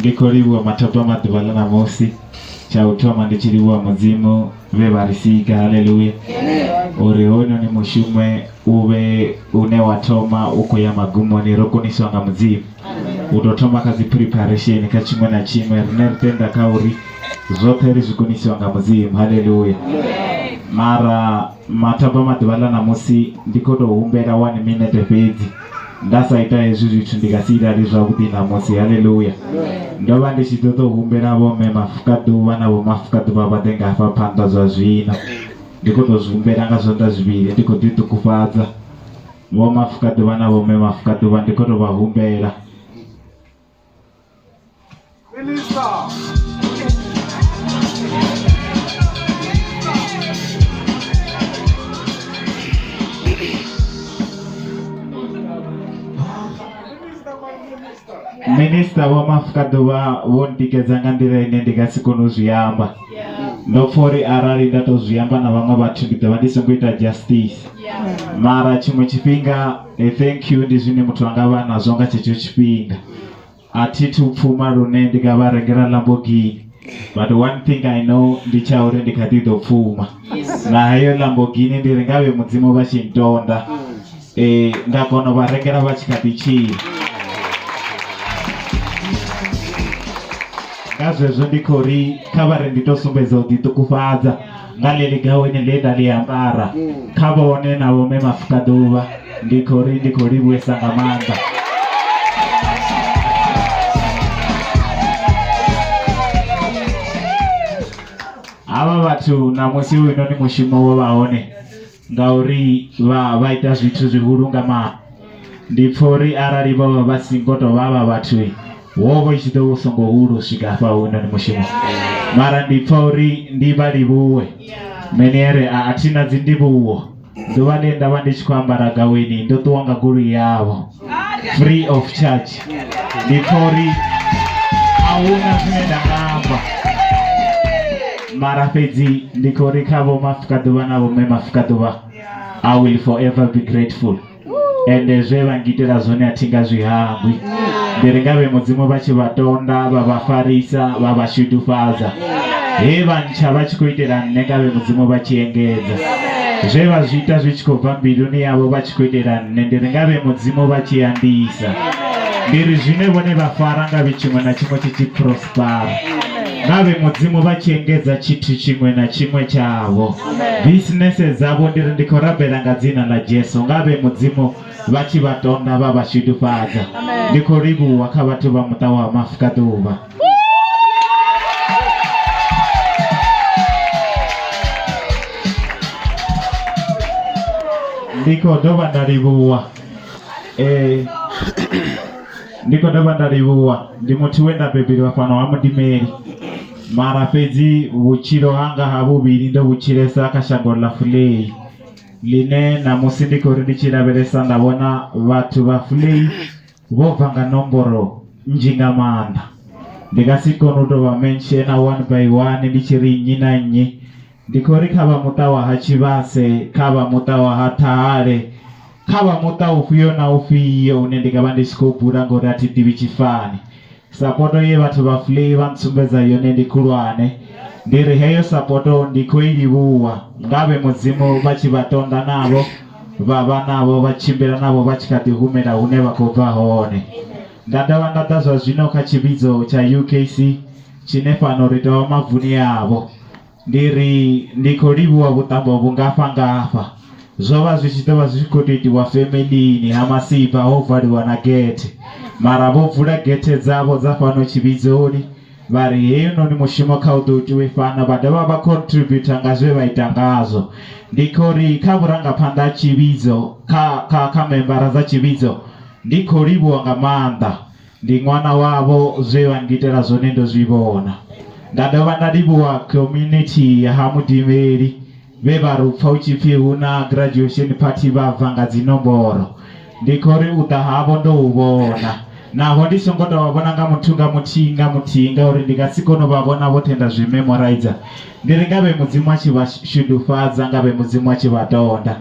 Ndi khou livhuwa mathapama ḓuvha ḽa ṋamusi. Tsha u thoma ndi tshi livhuwa Mudzimu vhe vha ri sika, haleluya, uri hoyunoni mushumo u vhe une wa thoma u khou ya magumoni ro koniswa nga Mudzimu. U tou thoma kha dzi preparation kha tshiṅwe na tshiṅwe rine ri tenda kha uri zwoṱhe ri zwi konisiwa nga Mudzimu, haleluya. Mara mathapama ḓuvha ḽa ṋamusi ndi khou tou humbela one minete fhedzi. Nda sa ita hezwi zwithu ndi nga si lali zwavhuḓi ṋamusi. Haleluya! Ndo vha ndi tshi ḓo tou humbela vhomme mafukaḓuvha na vhomafukaḓuvha vha ḓe nga hafha phanḓa zwa zwino. Ndi khou tou zwi humbela nga zwanḓa zwivhili, ndi khou ḓiṱukufhadza. Vhomafukaḓuvha na vhomme mafukaḓuvha ndi khou tou vha humbela. Minisiṱa Vho Mafukaduvha vho ntikedza nga nḓila ine ndi nga si kone u zwi amba. Ndo pfa uri arali nda tou zwi amba na vhaṅwe vhathu ndi ḓo vha ndi songo ita justice. Mara tshiṅwe tshifhinga thank you ndi zwine muthu anga vha nazwo nga tshetsho tshifhinga. A thi thu pfuma lune ndi nga vha rengela Lamborghini but one thing I know ndi tsha uri ndi kha ḓi ḓo pfuma. Na heyo Lamborghini ndi ri ngavhe Mudzimu vha tshi ntonda nda kona u vha rengela vha tshi kha ḓi tshila. Nga zwezwo ndi khou ri kha vha ri ndi tou sumbedza u ḓiṱukufhadza nga ḽeḽi gaweni ḽe nda ḽi ambara kha vhone na vhomme Mafukaḓuvha ndi khou ri ndi khou livhuwesa nga maanḓa. Havha vhathu ṋamusi hoyunoni mushumo wo vha hone ngauri vha vha ita zwithu zwihulu nga maanḓa. Ndi pfa uri arali vho vha vha si ngo tou vha havha vhathu wo vha u tshi ḓo vha u songo hula u swika hafha hoyunoni mushumo. Mara ndi pfa uri ndi vha livhuwe meniere a a thi na dzi ndivhuwo. Ḓuvha ḽe nda vha ndi tshi khou ambara gaweni ndo ṱuwa nga goloi yavho free of charge. Ndi pfa uri a huna zwine nda nga amba mara fhedzi ndi khou ri kha vho Mafukaḓuvha na vho Mme Mafukaḓuvha I will forever be grateful. Ende zwe vha ngitela zwone a thi nga zwi hangwi. Ndi ri ngavhe Mudzimu vha tshi vha tonda, vha vha farisa, vha vha shudufhadza. He vha ntsha vha tshi khou itela nṋe ngavhe Mudzimu vha tshi engedza. Zwe vha zwi ita zwi tshi khou bva mbiluni yavho vha tshi khou itela nṋe ndi ri ngavhe Mudzimu vha tshi andisa. Ndi ri zwine vhone vha fara ngavhe tshiṅwe na tshiṅwe tshi tshi prospera. Ngavhe Mudzimu vha tshi engedza tshithu tshiṅwe na tshiṅwe tshavho. Bisinese dzavho ndi ri ndi khou rabela nga dzina ḽa Jesu ngavhe Mudzimu vha tshi vha tonda vha vha shudufhadza. Ndi khou livhuwa kha vhathu vha muṱa wa Mafukaḓuvha. Ndi khou dovha nda livhuwa eh ndi khou dovha nda livhuwa ndi muthu we nda bebelwa fhano ha Mudimeli mara fhedzi vhutshilo hanga ha vhuvhili ndo vhutshilesa kha shango ḽa Fulei ḽine ṋamusi ndi khou ri ndi tshi lavhelesa nda vhona vhathu vha Fulei vho bva nga nomboro nnzhi nga maanḓa. Ndi nga si kone u tou vha menshena one by one ndi tshi ri nnyi na nnyi. Ndi khou ri kha vha muṱa wa ha Tshivhase, kha vha muṱa wa ha Ṱhahale, kha vha muṱa ufhio na ufhio une ndi nga vha ndi si khou bula ngori a thi ḓivhi tshifani. Sapoto ye vhathu vha Vlei vha ntsumbedza yone ndi khulwane. Ndi ri heyo sapoto ndi khou i livhuwa. Ngavhe Mudzimu vha tshi vha tonda navho, vha vha navho, vha tshimbila navho vha tshi kha ḓi humela hune vha khou bva hone. Nda dovha nda ḓa zwa zwino kha tshivhidzo tsha UKC tshine fhano ri tou vha mavuni avho. Ndi ri ndi khou livhuwa vhuṱambo vhungafhangafha. Zwo vha zwi tshi ḓo vha zwi tshi khou tou itiwa femelini ha Masiba ho valiwa na gethe. Mara vho vula gethe dzavho dza fhano tshivhidzoni vha ri heyunoni mushumo kha u ḓo itiwe fhano vha dovha vha contributor nga zwe vha ita ngazwo. Ndi khou ri kha vhurangaphanḓa ha tshivhidzo kha kha kha membara dza tshivhidzo ndi khou livhuwa nga maanḓa. Ndi ṅwana wavho, zwe vha ngitela zwone ndo zwi vhona. Nda dovha nda livhuwa community ya ha Mudimeli vhe vha ri u pfa hu tshi pfi hu na graduation party vha bva nga dzinomboro. Ndi khou ri u ḓa havho ndo hu vhona. Naho ndi songo tou vha vhona nga muthu nga muthihi nga muthihi ngauri ndi nga si kone u vha vhona vhoṱhe nda zwi memoraiza. Ndi ri ngavhe Mudzimu a tshi vha shudufhadza, ngavhe Mudzimu a tshi vha tonda.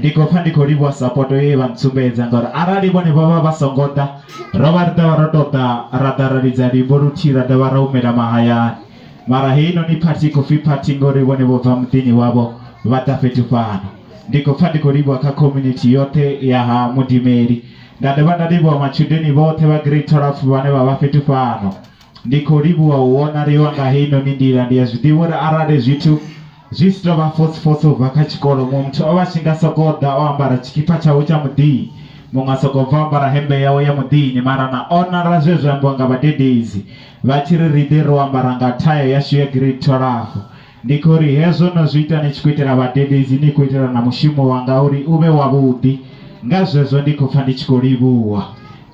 Ndi khou pfa ndi khou livhuwa sapoto ye vha ntsumbedza ngauri arali vhone vho vha vha songo ḓa ro vha ri ḓo vha ro tou ḓa ra ḓa ra lidza luimbo luthihi ra dovha ra humela mahayani. Mara heinoni phathi i khou pfi phathi ngori vhone vho bva muḓini wavho vha ḓa fhethu fhano. Ndi khou pfa ndi khou livhuwa kha community yoṱhe ya ha Mudimeli. Nda dovha nda livhuwa matshudeni vhoṱhe vha Grade 12 vhane vha vha fhethu fhano. Ndi khou livhuwa u onariwa nga heinoni nḓila. Ndi a zwi ḓivha uri arali zwithu zwi si tou vha force force u bva kha tshikolo, muṅwe muthu o vha a tshi nga sokou ḓa o ambara tshikipa tshawe tsha muḓini, muṅwe a sokou bva o ambara hemmbe yawe ya muḓini, mara na onara zwe zwa ambiwa nga vhadededzi vha tshi ri ri ḓe ro ambara nga thaya yashu ya Grade 12. Ndi khou ri hezwo no zwi ita ni tshi khou itela vhadededzi, ni khou itela na mushumo wanga uri u vhe wavhuḓi. Nga zwezwo ndi khou pfa ndi tshi khou livhuwa.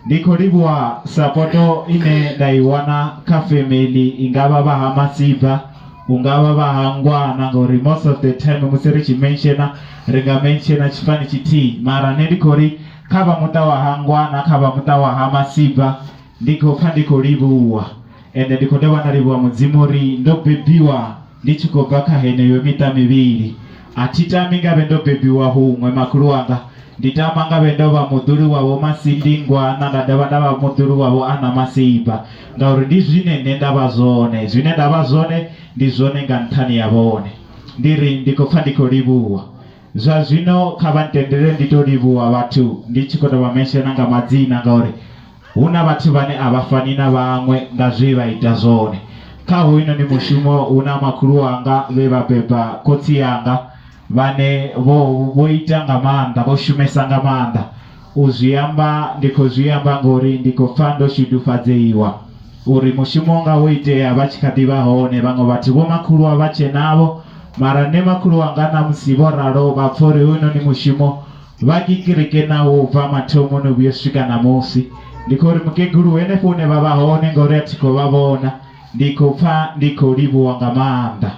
Ndi khou livhuwa sapoto ine nda i wana kha family i nga vha vha ha Masiba, hu nga vha vha ha Ngwana ngauri most of the time musi ri tshi menshena ri nga menshena tshifani tshithihi mara nṋe ndi khou ri kha vha muṱa wa ha Ngwana kha vha muṱa wa ha Masiba ndi khou pfa ndi khou livhuwa ende ndi khou dovha nda livhuwa Mudzimu uri ndo bebiwa ndi tshi khou bva kha heneyo miṱa mivhili. A thi tami ngavhe ndo bebiwa huṅwe makhulu wanga, ndi tama ngavhe ndo vha muḓulu wa Vho Masindingwana nda dovha nda vha muḓulu wa Vho Anna Masiba ngauri ndi zwine nṋe nda vha zwone. Zwine nda vha zwone ndi zwone nga nṱhani ha vhone. Ndi ri ndi khou pfa ndi khou livhuwa. Zwa zwino kha vha ntendele ndi tou livhuwa vhathu ndi tshi khou tou vha menshena nga madzina ngauri Hu na vhathu vhane a vha fani na vhaṅwe nga zwe vha ita zwone. Kha hoyunoni mushumo hu na makhulu wanga vhe vha beba khotsi anga vhane vho vho ita nga maanḓa, vho shumesa nga maanḓa. U zwi amba ndi khou zwi amba ngori ndi khou pfa ndo shudufhadzeiwa uri mushumo wanga wo itea vha tshi kha ḓi vha hone. Vhaṅwe vhathu vho makhulu a vha tshe navho mara nṋe makhulu wanga ṋamusi vho ralo vha pfa uri hoyunoni mushumo Vha kikirike nawo u bva mathomoni u vhuya u swika ṋamusi. Ndi khou ri mukegulu henefho hune vha vha hone ngauri a thi khou vha vhona, ndi khou pfa ndi khou livhuwa nga maanḓa.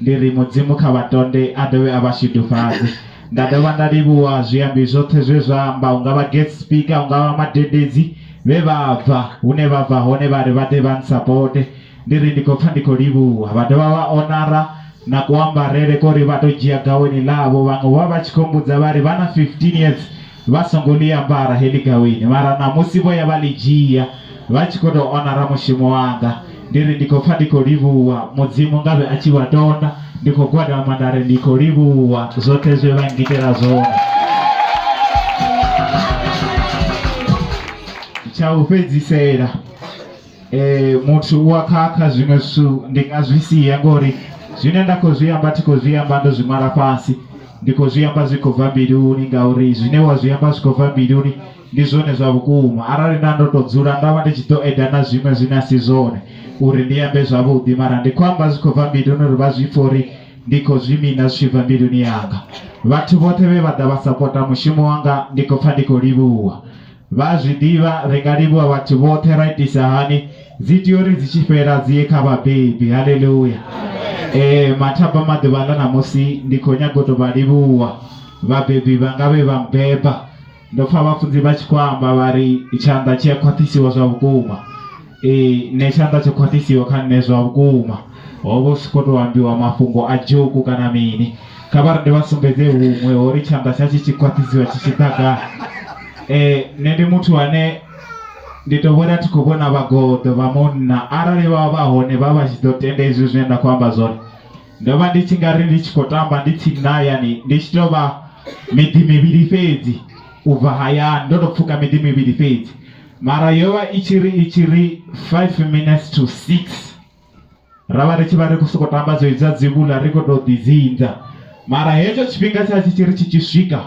Ndi ri Mudzimu kha vha tonde a dovhe a vha shudufhadze. Nda dovha nda livhuwa zwiambi zwoṱhe zwe zwa amba, hu nga vha guest speaker, hu nga vha madededzi vhe vha bva hune vha bva hone vha ri vha ḓe vha ntsapote. Ndi ri ndi khou pfa ndi khou livhuwa. Vha dovha vha onara na kuambarele ko ri vha tou dzhia gaweni ḽavho. Vhaṅwe vho vha vha tshi khou mbudza vha ri vha na 15 years vha songo ḽi ambara heḽi gaweni mara ṋamusi vho ya vha ḽi dzhia vha tshi khou tou onara mushumo wanga. Ndi ri ndi khou pfa ndi khou livhuwa. Mudzimu ngavhe a tshi vha tonda. Ndi khou gwadama nda ri ndi khou livhuwa zwoṱhe zwe vha ngitela zwone. Tsha u fhedzisela. Muthu u a khakha zwiṅwe zwithu ndi nga zwi sia ngori zwine nda khou zwi amba thi khou zwi amba ndo zwi ṅwala fhasi ndi khou zwi amba zwi khou bva mbiluni ngauri zwine wa zwi amba zwi khou bva mbiluni ndi zwone zwa vhukuma arali nda ndo to dzula nda vha ndi tshi ḓo eda na zwiṅwe zwine a si zwone uri ndi ambe zwavhuḓi mara ndi khou amba zwi khou bva mbiluni uri vha zwi pfhe uri ndi khou zwi mina zwi tshi bva mbiluni yanga. Vhathu vhoṱhe vhe vha ḓa vha sapota mushumo wanga ndi khou pfha ndi khou livhuwa. Vha a zwi ḓivha, ri nga livhuwa vhathu vhoṱhe ra itisa hani? Dzi tea uri dzi tshi fhela dzi ye kha vhabebi. Haleluya. Ee, mathabama ḓuvha ḽa ṋamusi ndi khou nyaga u tou vha livhuwa vhabebi vhanga vhe vha mbeba. Ndo pfa vhafunzi vha tshi khou amba vha ri tshanḓa tshi a khwaṱhisiwa zwa vhukuma. Ee, nṋe tshanḓa tsho khwaṱhisiwa kha nṋe zwa vhukuma. Ho vha hu si khou tou ambiwa mafhungo a joke kana mini. Kha vha ri ndi vha sumbedze huṅwe ho ri tshanḓa tsha tshi tshi khwaṱhisiwa tshi tshi ḓa gai. Nṋe ndi muthu ane ndi tou vhona thi khou vhona vhagoḓo vha munna arali vha vha hone vha vha tshi ḓo tenda hezwi zwine nda khou amba zwone. Ndo vha ndi tshi nga ri ndi tshi khou tamba ndi tsini na hayani ndi tshi tou vha miḓi mivhili fhedzi u bva hayani ndo tou pfuka miḓi mivhili fhedzi mara yo vha i tshi ri i tshi ri 5 minutes to 6 ra vha ri tshi vha ri khou sokou tamba zwezwi zwa dzivhula ri khou tou ḓidzinza mara hetsho tshifhinga tsha tshi tshi ri tshi tshi swika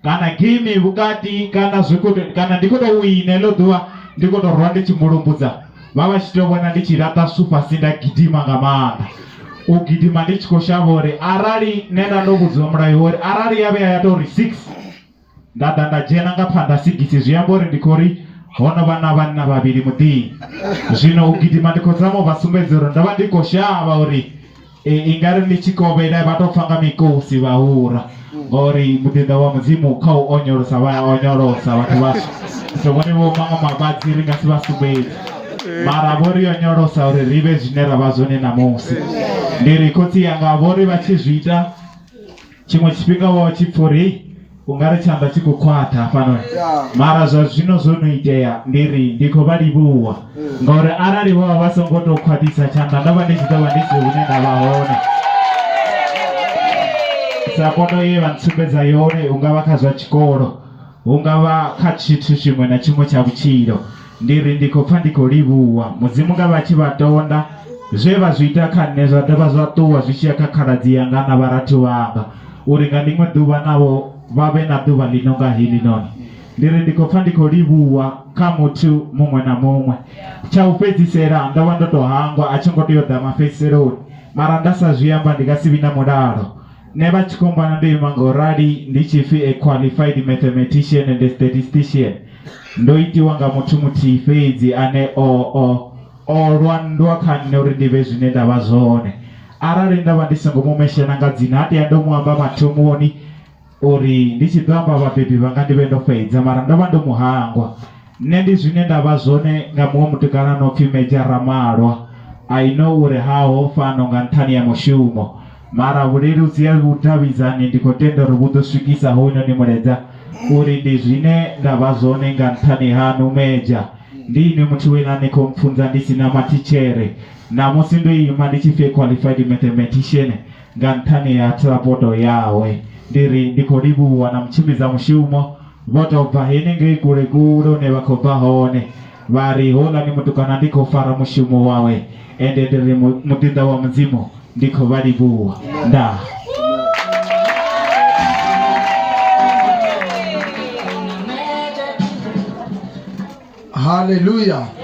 kana game vhukati kana zwi khou tou kana ndi khou tou wina heḽo ḓuvha ndi khou tou rwa ndi tshi mbulumbudza vha vha tshi tou vhona ndi tshi laṱa zwithu fhasi nda gidima nga maanḓa u gidima ndi tshi khou shavha uri arali nṋe nda ndo vhudziwa mulayo uri arali ya vhuya ya tou ri 6 nda ḓa nda dzhena nga phanḓa sigisi zwi amba uri ndi khou ri ho no vha na vhanna vhavhili muḓini zwino u gidima ndi khou zama u vha sumbedza uri ndo vha ndi khou shavha uri e, i nga ri ḽi tshi kovhela vha tou pfa nga mikosi vha hura ngori muḓinḓa wa mudzimu kha u onyolosa vha ya onyolosa vhathu vhaswa so vhone vho maṅwe mavhadzi ri nga si vha sumbedze mara vho ri onyolosa uri ri vhe zwine ra vha zwone ṋamusi ndi ri khotsi yanga vho ri vha tshi zwi ita tshiṅwe tshifhinga vha tshi pfha uri hei. U nga ri tshanḓa tshi khou khwaṱha hafhanoni mara zwa zwino zwo no itea ndi ri ndi khou vha livhuwa ngauri arali vho vha vha songo tou khwaṱhisa tshanḓa ndo vha ndi tshi ḓo vha ndi si hune nda vha hone. Sapoto ye vha ntsumbedza yone hu nga vha kha zwa tshikolo hu nga vha kha tshithu tshiṅwe na tshiṅwe tsha vhutshilo ndi ri ndi khou pfa ndi khou livhuwa mudzimu nga vha tshi vha tonda zwe vha zwi ita kha nṋe zwa dovha zwa ṱuwa zwi tshi ya kha khaladzi yanga na vharathu vhanga uri nga ḽiṅwe ḓuvha navho vha vhe na ḓuvha ḽi no nga heḽinoni. Ndi ri ndi khou pfa ndi khou livhuwa kha muthu muṅwe na muṅwe. Tsha u fhedzisela ndo vha ndo tou hangwa a tshi ngo tea u ḓa mafhedziseloni mara nda sa zwi amba ndi nga si vhi na mulalo. Nṋe vha tshikombana ndo ima nga u rali ndi tshi pfi a qualified mathematician and a statistician ndo itiwa nga muthu muthihi fhedzi ane o o o lwa nndwa kha nṋe uri ndi vhe zwine nda vha zwone. Arali nda vha ndi songo mu menshena nga dzina ha tea ndo mu amba mathomoni uri ndi tshi ḓo amba vhabebi vhanga ndi vhe ndo fhedza mara ndo vha ndo mu hangwa. Nṋe ndi zwine nda vha zwone nga muṅwe mutukana no pfi Major Ramalwa. I know uri haho fhano nga nṱhani ya mushumo mara vhuleludzi ha vhudavhidzani ndi khou tenda uri vhu ḓo swikisa hoyunoni mulaedza uri ndi zwine nda vha zwone nga nṱhani haṋu Major. Ndi inwi muthu we na ni khou mpfunza ndi si na mathitshere. Ṋamusi ndo ima ndi tshi pfi a qualified mathematician nga nṱhani ha sapoto yawe. Ndi ri ndi khou livhuwa na mutshimbidza mushumo vho tou bva henengei kule kule hune vha khou bva hone vha ri houḽani mutukana ndi khou fara mushumo wawe ende ndi ri muḓinḓa wa Mudzimu ndi khou vha livhuwa. Ndaa. Hallelujah.